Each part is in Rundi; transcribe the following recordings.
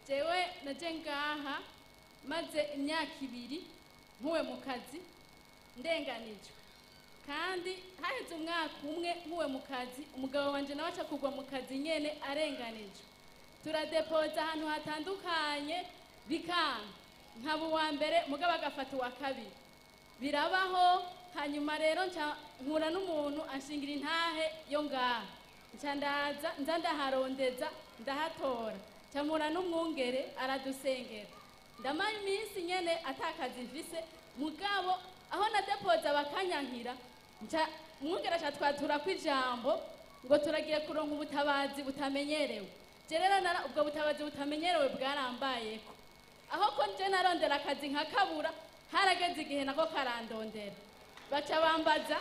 Jewe naje ngaha maze imyaka 2 nkuwe mu kazi ndenganijwe, kandi haheze umwaka umwe nkuwe mu kazi, umugabo wanje nawe aca kugwa mu kazi nyene arenganijwe. Turadepoza ahantu hatandukanye bikanga, nkaba uwa mbere mugabo agafata uwa kabiri, birabaho. Hanyuma rero nca nkura n'umuntu anshingira intahe yo ngaha, nca ndaza nza ndaharondeza ndahatora, nca mpura n'umwungere aradusengera. Ndamara iminsi nyene atakazi mfise, mugabo aho nadepoza bakanyankira, nca umwungere aca twatura kw'ijambo ngo turagiye kuronka ubutabazi butamenyerewe. Je rero ubwo butabazi butamenyerewe bwarambayeko, aho ko nje narondera akazi nkakabura, harageze igihe nako karandondera, baca bambaza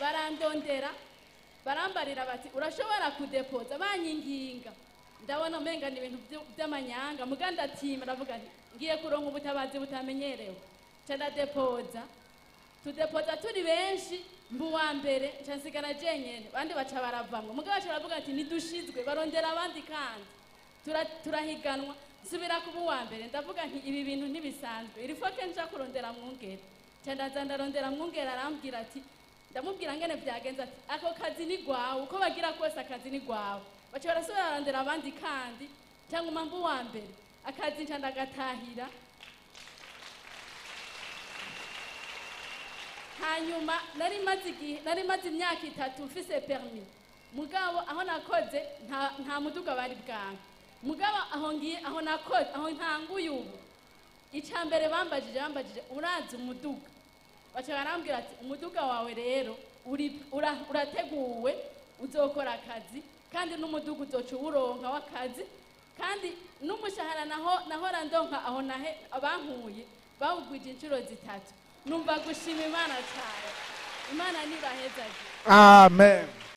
barandondera, barambarira bati urashobora kudepoza, banyinginga. Ndabona umenga ni ibintu by'amanyanga, muga ndatima, ndavuga nti ngiye kuronka ubutabazi butamenyerewe. Nca ndadepoza, tudepoza turi benshi, mba uwa mbere, nca nsigara jenyene, abandi baca baravamwo. Muga baca baravuga ati ntidushizwe, barondera abandi kandi turahiganwa, nsubira kuba uwa mbere. Ndavuga nti ibi bintu ntibisanzwe, iri foke nja kurondera mwungere. Nca ndaza ndarondera mwungere, arambwira ati, ndamubwira ngene vyagenze, ati ako kazi ni gwawe, uko bagira kose akazi ni gwawe. Baca barasubira barondera abandi kandi, cyangwa mba uwa mbere, akazi nca ndagatahira. Hanyuma nari maze imyaka 3 mfise permis, mugabo aho nakoze nta muduga bari bwanke. Mugabo aho ngiye, aho nakoze, aho ntanguye ubu, ica mbere bambajije urazi umuduga? Baca barambwira ati umuduga wawe rero urateguwe, uzokora akazi, kandi n'umuduga uzoca uwuronka w'akazi, kandi n'umushahara nahora ndonka aho nahe abankuye bawugwije inshuro 3. Numva gushima Imana cyane. Imana nibahezage. Amen.